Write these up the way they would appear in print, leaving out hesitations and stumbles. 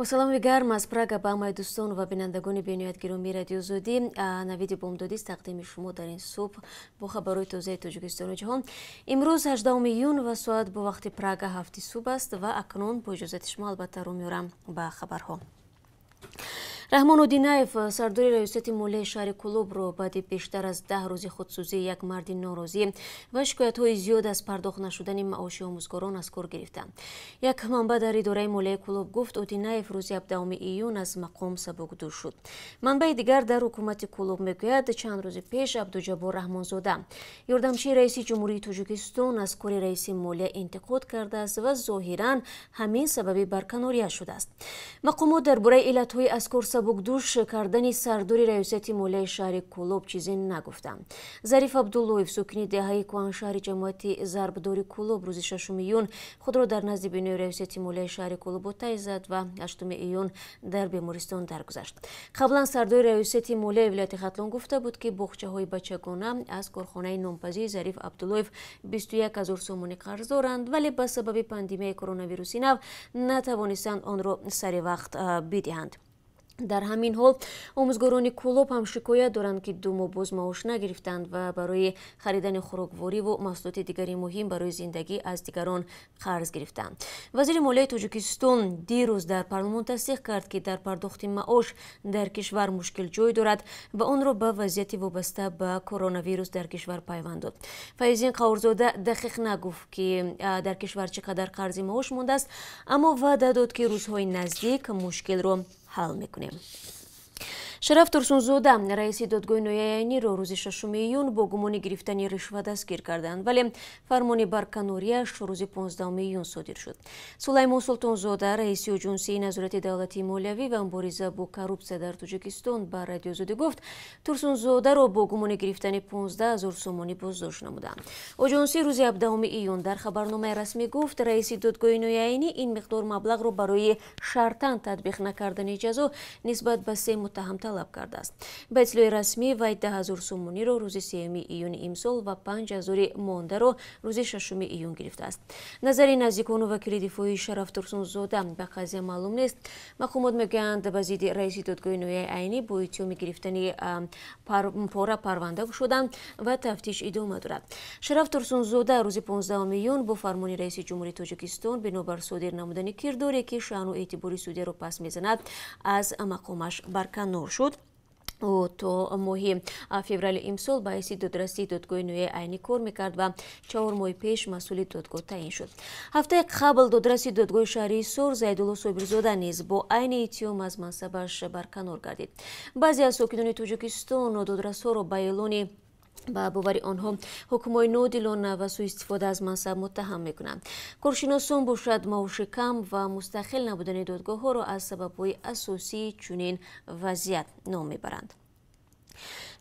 Бо саломи гарм аз Прага ба ҳамаи дӯстон ва бинандагони бениҳоят гиромии Радиои Озодӣ. Навиди бомдодист тақдими шумо дар ин субҳ бо хабарҳои тозаи Тоҷикистону ҷаҳон. Имрӯз 18 июн ва соат бо вақти Прага 7 субҳ аст ва акнун бо иҷозати шумо албатта рӯ меорам ба хабарҳо. Раҳмон Одинаев, сардори раёсати молияи шаҳри Кӯлобро баъди бештар аз 10 рӯзи худсӯзии як марди норозӣ ва шикоятҳои зиёд аз пардохт нашудани маоши омӯзгорон аз кор гирифта. Як манбаъ дар идораи молияи Кӯлоб гуфт, Одинаев рӯзи 17 июн аз мақом сабукдӯш шуд. Манбаи дигар дар ҳукумати Кӯлоб мегӯяд, чанд рӯзи пеш Абдуҷаббор Раҳмонзода, ёрдамчии раиси Ҷумҳурии Тоҷикистон, аз кори раиси молия интиқод кардааст ва зоҳиран ҳамин сабаби барканорияш шудааст. Мақомот дар бораи иллатҳои аз кор сабукдӯш кардани сардори раёсати молияи шаҳри Кӯлоб чизе нагуфтанд. Зариф Абдуллоев, сокини деҳаи Кӯҳаншаҳри ҷамоати Зарбдори Кӯлоб, рӯзи 6 июн худро дар назди бинои раёсати молияи шаҳри Кӯлоб оташ зад ва 8 июн дар бемористон даргузашт. Қаблан сардори раёсати молияи вилояти Хатлон гуфта буд, ки боғчаҳои бачагона аз корхонаи нонпазии Зариф Абдуллоев 21 ҳазор сомонӣ қарз доранд, вале ба сабаби пандемияи коронавируси нав натавонистанд онро сари вақт бидиҳанд. Дар ҳамин ҳол омӯзгорони Кӯлоб ҳам шикоят доранд, ки 2 моҳ боз маош нагирифтанд ва барои харидани хӯроквориву маҳсулоти дигари муҳим барои зиндагӣ аз дигарон қарз гирифтанд. Вазири молияи Тоҷикистон дирӯз дар парлумон тасдиқ кард, ки дар пардохти маош дар кишвар мушкил ҷой дорад ва онро ба вазъияти вобаста ба коронавирус дар кишвар пайванд дод. Файзин Қаҳурзода дақиқ нагуфт, ки дар кишвар чӣ қадар қарзи маош мондааст, аммо ваъда дод, ки рӯзҳои наздик мушкилро ҳал мекунем. Шараф Турсунзода, раиси додгоҳи ноҳияи Айниро рӯзи 6 июн бо гумони гирифтани ришва дастгир карданд, вале фармони барканорияш рӯзи 15 июн содир шуд. Сулаймон Султонзода, раиси Оҷонсии назорати давлатии молиявӣ ва мубориза бо коррупсия дар Тоҷикистон, ба Радиои Озодӣ гуфт, Турсунзодаро бо гумони гирифтани 15 ҳазор сомонӣ боздошт намуданд. Оҷонсӣ рӯзи 17 июн дар хабарномаи расмӣ гуфт, раиси додгоҳи ноҳияи Айнӣ ин миқдор маблағро барои шартан татбиқ накардани ҷазо нисбат ба 3 муттаҳам талаб кардааст. Ба иттилои расмӣ, вай 10 ҳазор сомониро рӯзи 3 июни имсол ва 5 ҳазори мондаро рӯзи 6 июн гирифтааст. Назари наздикону вакили дифоии Шараф Турсунзода ба қазия маълум нест. Мақомот мегӯянд, ба зидди раиси додгоҳи ноҳияи Айнӣ бо иттиҳоми гирифтани пора парванда кушоданд ва тафтиш идома дорад. Шараф Турсунзода рӯзи 15 июн бо фармони раиси Ҷумҳурии Тоҷикистон бинобар содир намудани кирдоре, ки шаъну эътибори судяро пас мезанад, аз мақомаш барканор шуд. Ӯ то моҳи феврали имсол ба ҳайси додрасии додгоҳи ноҳияи Айнӣ кор мекард ва 4 моҳи пеш масъули додгоҳ таъин шуд. Ҳафтаи қабл додраси додгоҳи шаҳри Ҳисор Зайдулло Собирзода низ бо айни иттиҳом аз мансабаш барканор гардид. Баъзе аз сокинони Тоҷикистон додрасҳоро ба эълони ба бовари онҳо ҳукмҳои нодилона ва суистифода аз мансаб муттаҳам мекунанд. Коршиносон бошад, маоши кам ва мустақил набудани додгоҳҳоро аз сабабҳои асосии чунин вазъият ном мебаранд.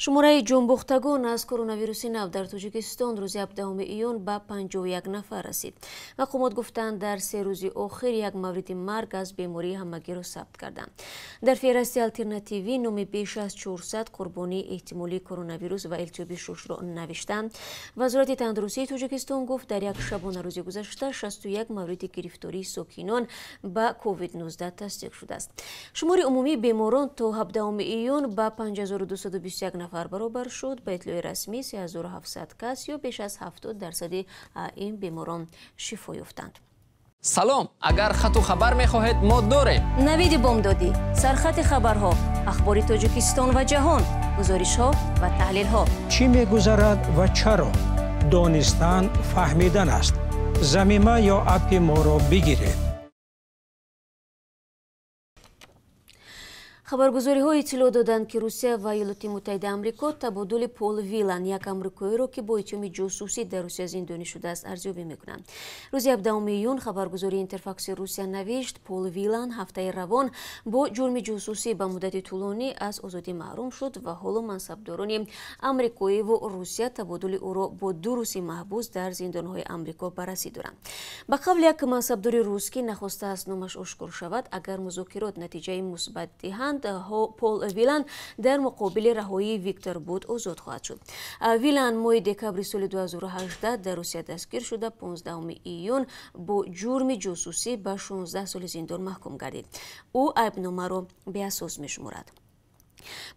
Шумораи ҷонбохтагон аз коронавируси нав дар Тоҷикистон рӯзи 17 июн ба 51 нафар расид. Мақомот гуфтанд, дар 3 рӯзи охир як мавриди марг аз бемории ҳамагиро сабт карданд. Дар феҳристи алтернативӣ номи беш аз 400 қурбонии эҳтимолии коронавирус ва илтиҳоби шушро навиштанд. Вазорати тандурустии Тоҷикистон гуфт, дар як шабонарӯзи гузашта 61 мавриди гирифтории сокинон ба COVID-19 тасдиқ шудааст. Шумори умумии беморон то 17 июн ба 5221 нафар баробар шуд. Ба иттилои расмӣ 3700 кас ё беш аз 70% ин беморон шифо ёфтанд. Салом, агар хату хабар мехоҳед, мо дорем. Навиди бомдодӣ, сархати хабарҳо, ахбори Тоҷикистон ва ҷаҳон, гузоришҳо ва таҳлилҳо. Чӣ мегузарад ва чаро? Донистан фаҳмидан аст. Замима ё аппи моро бигиред. Хабаргузориҳо иттилоъ доданд, ки Русия ва Иёлоти Муттаҳидаи Амрико табодули Пол Вилан, як амрикоиро, ки бо иттиҳоми ҷосусӣ дар Русия зиндонӣ шудааст, арзёбӣ мекунанд. Рӯзи 17 июн хабаргузории Интерфакси Русия навишт, Пол Вилан ҳафтаи равон бо ҷурми ҷосусӣ ба муддати тӯлонӣ аз озодӣ маҳрум шуд ва ҳоло мансабдорони амрикоиву Русия табодули ӯро бо 2 руси маҳбус дар зиндонҳои Амрико баррасӣ доранд. Ба қавли як мансабдори рус, ки нахостааст номаш ошкор шавад, агар музокирот натиҷаи мусбат диҳанд, Мегӯянд, Пол Вилан дар муқобили раҳоии Виктор Бут озод хоҳад шуд. Вилан моҳи декабри соли 2018 дар Русия дастгир шуда, 15 июн бо ҷурми ҷосусӣ ба 16 соли зиндон маҳкум гардид. Ӯ айбномаро беасос мешуморад.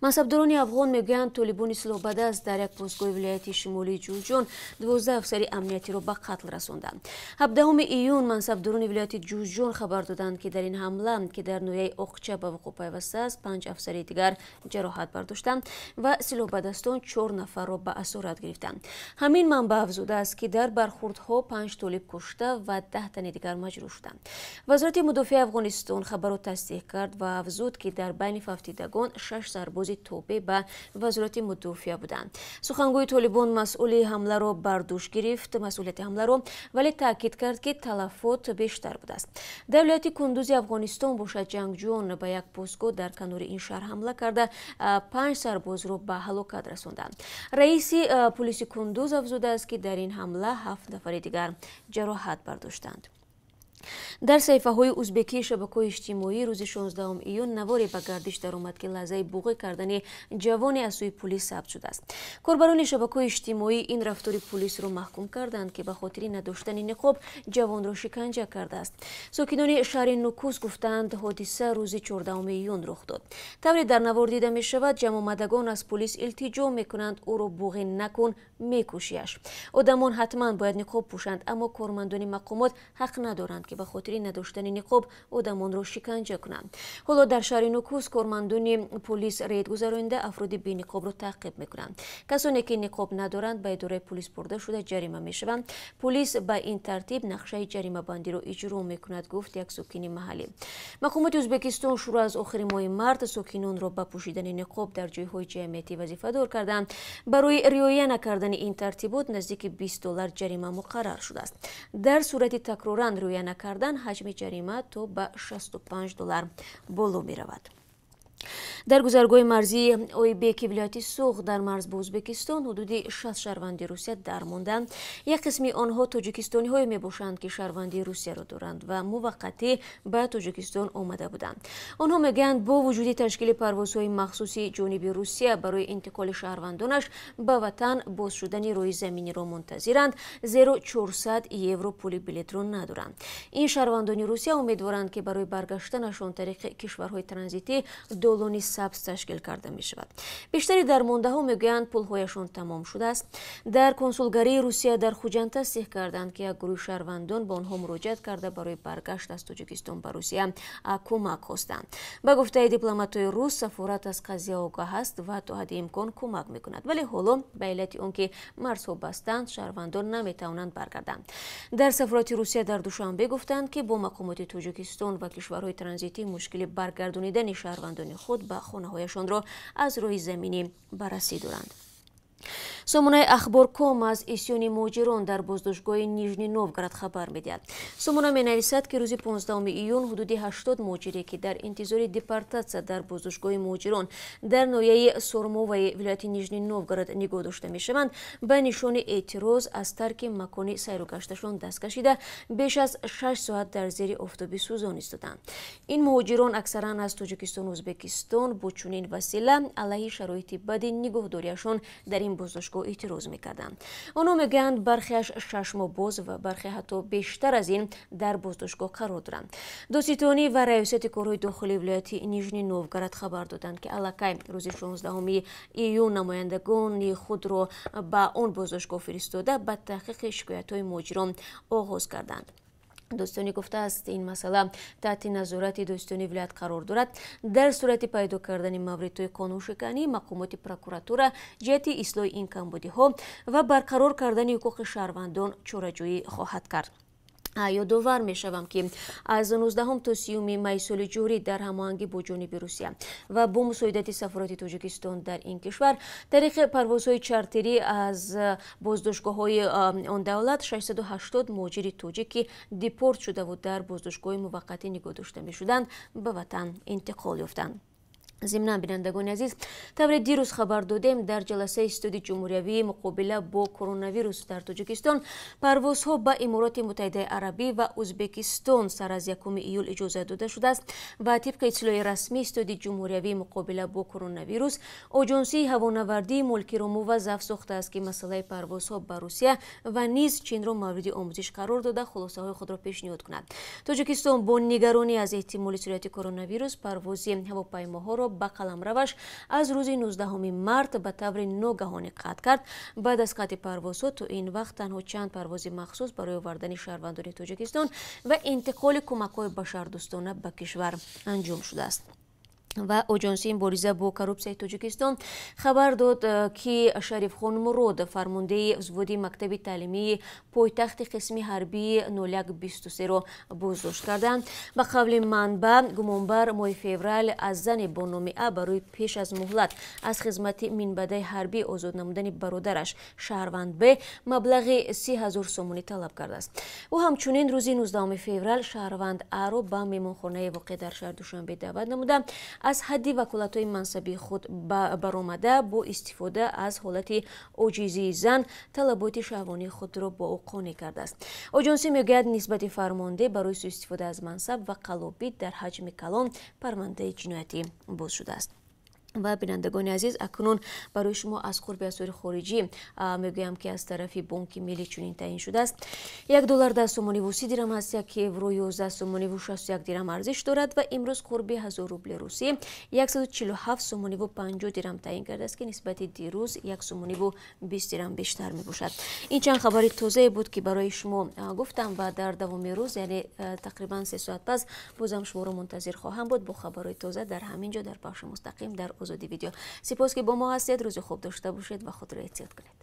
Мансабдорони афғон мегӯянд, толибони силоҳбадаст дар як постгоҳи вилояти шимолии Ҷӯзҷон 12 афсари амниятиро ба қатл расонданд. 17 июн мансабдорони вилояти Ҷӯзҷон хабар доданд, ки дар ин ҳамла, ки дар ноҳияи Оқча ба вуқӯъ пайвастааст, 5 афсари дигар ҷароҳат бардоштанд ва силоҳбадастон 4 нафарро ба асорат гирифтанд. Ҳамин манбаъ афзудааст, ки дар бархурдҳо 5 толиб кушта ва 10 тани дигар маҷрӯҳ шуданд. Вазорати мудофиаи Афғонистон хабарро тасдиқ кард ва афзуд, ки дар байни фавтидагон 6 сарбози тобеъ ба вазорати мудофиа буданд. Сухангӯи толибон масъули ҳамларо бар дӯш гирифт масъулияти ҳамларо, вале таъкид кард, ки талафот бештар будааст. Дар вилояти Кундузи Афғонистон бошад, ҷангҷӯён ба як постгоҳ дар канори ин шаҳр ҳамла карда, 5 сарбозро ба ҳалокат расонданд. Раиси пулиси Кундуз афзудааст, ки дар ин ҳамла 7 нафари дигар ҷароҳат бардоштанд. Дар саҳифаҳои узбекии шабакаҳои иҷтимоӣ рӯзи 16 июн наворе ба гардиш даромад, ки лаҳзаи буғӣ кардани ҷавоне аз сӯи пулис сабт шудааст. Корбарони шабакаҳои иҷтимоӣ ин рафтори пулисро маҳкум карданд, ки ба хотири надоштани ниқоб ҷавонро шиканҷа кардааст. Сокинони шаҳри Нукус гуфтаанд, ҳодиса рӯзи 14 июн рух дод. Тавре дар навор дида мешавад, ҷамъомадагон аз пулис илтиҷо мекунанд: ӯро буғӣ накун, мекушиаш. Одамон ҳатман бояд ниқоб пӯшанд, аммо кормандони мақомот ҳақ надоранд, ки ба хотири надоштани ниқоб одамонро шиканҷа кунанд. Ҳоло дар шаҳри Нукус кормандони пулис рейд гузаронида, афроди бениқобро таъқиб мекунанд. Касоне ки ниқоб надоранд, ба идораи пулис бурда шуда, ҷарима мешаванд. Пулис ба ин тартиб нақшаи ҷаримабандиро иҷро мекунад, гуфт як сокини маҳаллӣ. Мақомоти Ӯзбекистон шурӯъ аз охири моҳи март сокинонро ба пӯшидани ниқоб дар ҷойҳои ҷамъиятӣ вазифадор карданд. Барои риоя накардани ин тартибот наздики 20 доллар ҷарима муқаррар шудааст. Дар сурати такроран риоя накардан ҳаҷми ҷарима то ба 65 доллар боло меравад. Дар гузаргоҳи марзии Ойбеки вилояти Суғд дар марз бо Ӯзбекистон ҳудуди 60 шаҳрванди Русия дармонданд. Як қисми онҳо тоҷикистониҳое мебошанд, ки шаҳрвандии Русияро доранд ва муваққатӣ ба Тоҷикистон омада буданд. Онҳо мегӯянд, бо вуҷуди ташкили парвозҳои махсуси ҷониби Русия барои интиқоли шаҳрвандонаш ба ватан, боз шудани роҳи заминиро мунтазиранд, зеро 400 евро пули билетро надоранд. Ин шаҳрвандони Русия умедворанд, ки барои баргаштанашон тариқи кишварҳои транзитӣ долони сабз ташкил карда мешавад. Бештари дармондаҳо мегӯянд, пулҳояшон тамом шудааст. Дар консулгарии Русия дар Хуҷанд тасдиқ карданд, ки як гурӯҳи шаҳрвандон ба онҳо муроҷиат карда, барои баргашт аз Тоҷикистон ба Русия кӯмак хостанд. Ба гуфтаи дипломатҳои рус, сафорат аз қазия огаҳ аст ва то ҳадди имкон кӯмак мекунад, вале ҳоло ба иллати он ки марзҳо бастанд, шаҳрвандон наметавонанд баргарданд. Дар сафорати Русия дар Душанбе гуфтанд, ки бо мақомоти Тоҷикистон ва кишварҳои транзитӣ мушкили баргардонидани шаҳрвандони худ ба хонаҳояшонро аз роҳи заминӣ баррасӣ доранд. Сомонаи Ахбор.ком аз исёни муҳоҷирон дар боздоштгоҳи Нижний Новгород хабар медиҳад. Сомона менависад, ки рӯзи 15 июн ҳудуди 80 муҳоҷире, ки дар интизори депортатсия дар боздоштгоҳи муҳоҷирон дар ноҳияи Сормоваи вилояти Нижний Новгород нигоҳ дошта мешаванд, ба нишони эътироз аз тарки макони сайругашташон даст кашида, беш аз 6 соат дар зери офтоби сӯзон истоданд. Ин муҳоҷирон аксаран аз Тоҷикистону Ӯзбекистон бо чунин васила алайҳи шароити бади нигоҳдориашон дар ин боздоштгоҳ эътироз мекарданд. Онҳо мегӯянд, бархеаш 6 моҳ боз ва бархе ҳатто бештар аз ин дар боздоштгоҳ қарор доранд. Додситонӣ ва раёсати корҳои дохилии вилояти Нижний Новгород хабар доданд, ки аллакай рӯзи 16 июн намояндагони худро ба он боздоштгоҳ фиристода, ба таҳқиқи шикоятҳои муҳоҷирон оғоз карданд. Додситонӣ гуфтааст, ин масъала таҳти назорати додситонии вилоят қарор дорад. Дар сурати пайдо кардани мавридҳои қонуншиканӣ, мақомоти прокуратура ҷиҳати ислоҳи ин камбудиҳо ва барқарор кардани ҳуқуқи шаҳрвандон чораҷӯӣ хоҳад кард. Ёдовар мешавам, ки аз 19 то 30 май соли ҷорӣ дар ҳамоҳангӣ бо ҷониби Русия ва бо мусоидати сафорати Тоҷикистон дар ин кишвар тариқи парвозҳои чартерӣ аз боздоштгоҳҳои он давлат 680 муҳоҷири тоҷик, ки депорт шудаву дар боздоштгоҳи муваққатӣ нигоҳ дошта мешуданд, ба ватан интиқол ёфтанд. Зимнан, бинандагони азиз, тавре дирӯз хабар додем, дар ҷаласаи Ситоди ҷумҳуриявии муқобила бо коронавирус дар Тоҷикистон парвозҳо ба Имороти Муттаҳидаи Арабӣ ва Ӯзбекистон сар аз 1 июл иҷозат дода шудааст. Ва тибқи иттилои расмии Ситоди ҷумҳуриявии муқобила бо коронавирус, Оҷонсии ҳавонавардии мулкиро муваззаф сохтааст, ки масъалаи парвозҳо ба Русия ва низ Чинро мавриди омӯзиш қарор дода, хулосаҳои худро пешниҳод кунад. Тоҷикистон бо нигаронӣ аз эҳтимоли сирояти коронавирус парвози ҳавопаймоҳоро ба қаламраваш аз рӯзи 19 март ба таври ногаҳонӣ қатъ кард. Баъд аз қатъи парвозҳо то ин вақт танҳо чанд парвози махсус барои овардани шаҳрвандони Тоҷикистон ва интиқоли кӯмакҳои башардӯстона ба кишвар анҷом шудааст. Ва Оҷонсии мубориза бо коррупсияи Тоҷикистон хабар дод, ки Шарифхон Муродов, фармондеҳи взводи мактаби таълимии пойтахти қисми ҳарбии 0123-ро боздошт карданд. Ба қавли манбаъ, гумонбар моҳи феврал аз зане бо номи А барои пеш аз муҳлат аз хизмати минбаъдаи ҳарбӣ озод намудани бародараш, шаҳрванд Б, маблағи 30 000 сомонӣ талаб кардааст. Ӯ ҳамчунин рӯзи 19 феврал шаҳрванд Аро ба меҳмонхонаи воқеъ дар шаҳри Душанбе даъват намуда, аз ҳадди ваколатҳои мансабии худ баромада, бо истифода аз ҳолати оҷизии зан талаботи шаҳвонии худро бо ӯ қонеъ кардааст. Оҷонсӣ мегӯяд, нисбати фармондеҳ барои суистифода аз мансаб ва қаллобӣ дар ҳаҷми калон парвандаи ҷиноятӣ боз шудааст. Ва, бинандагони азиз, акнун барои шумо аз қурби асъори хориҷӣ мегӯям, ки аз тарафи Бонки Миллӣ чунин таъин шудааст: 1 доллар 10 сомониву 30 дирам аст, 1 евро 11 сомониву 61 дирам арзиш дорад. Ва имрӯз қурби 1000 рубли русӣ 147 сомониву 50 дирам таъин кардааст, ки нисбати дирӯз 1 сомониву 20 дирам бештар мебошад. Ин чанд хабари тозае буд, ки барои шумо гуфтам. Ва дар давоми рӯз, яъне тақрибан 3 соат пас, бозам шуморо мунтазир хоҳам буд бо хабарҳои тоза дар ҳамин ҷо, дар пахши мустақим дар Озодӣ Видео. Сипос, ки бо мо ҳастед. Рӯзи хуб дошта бошед ва худро эҳтиёт кунед.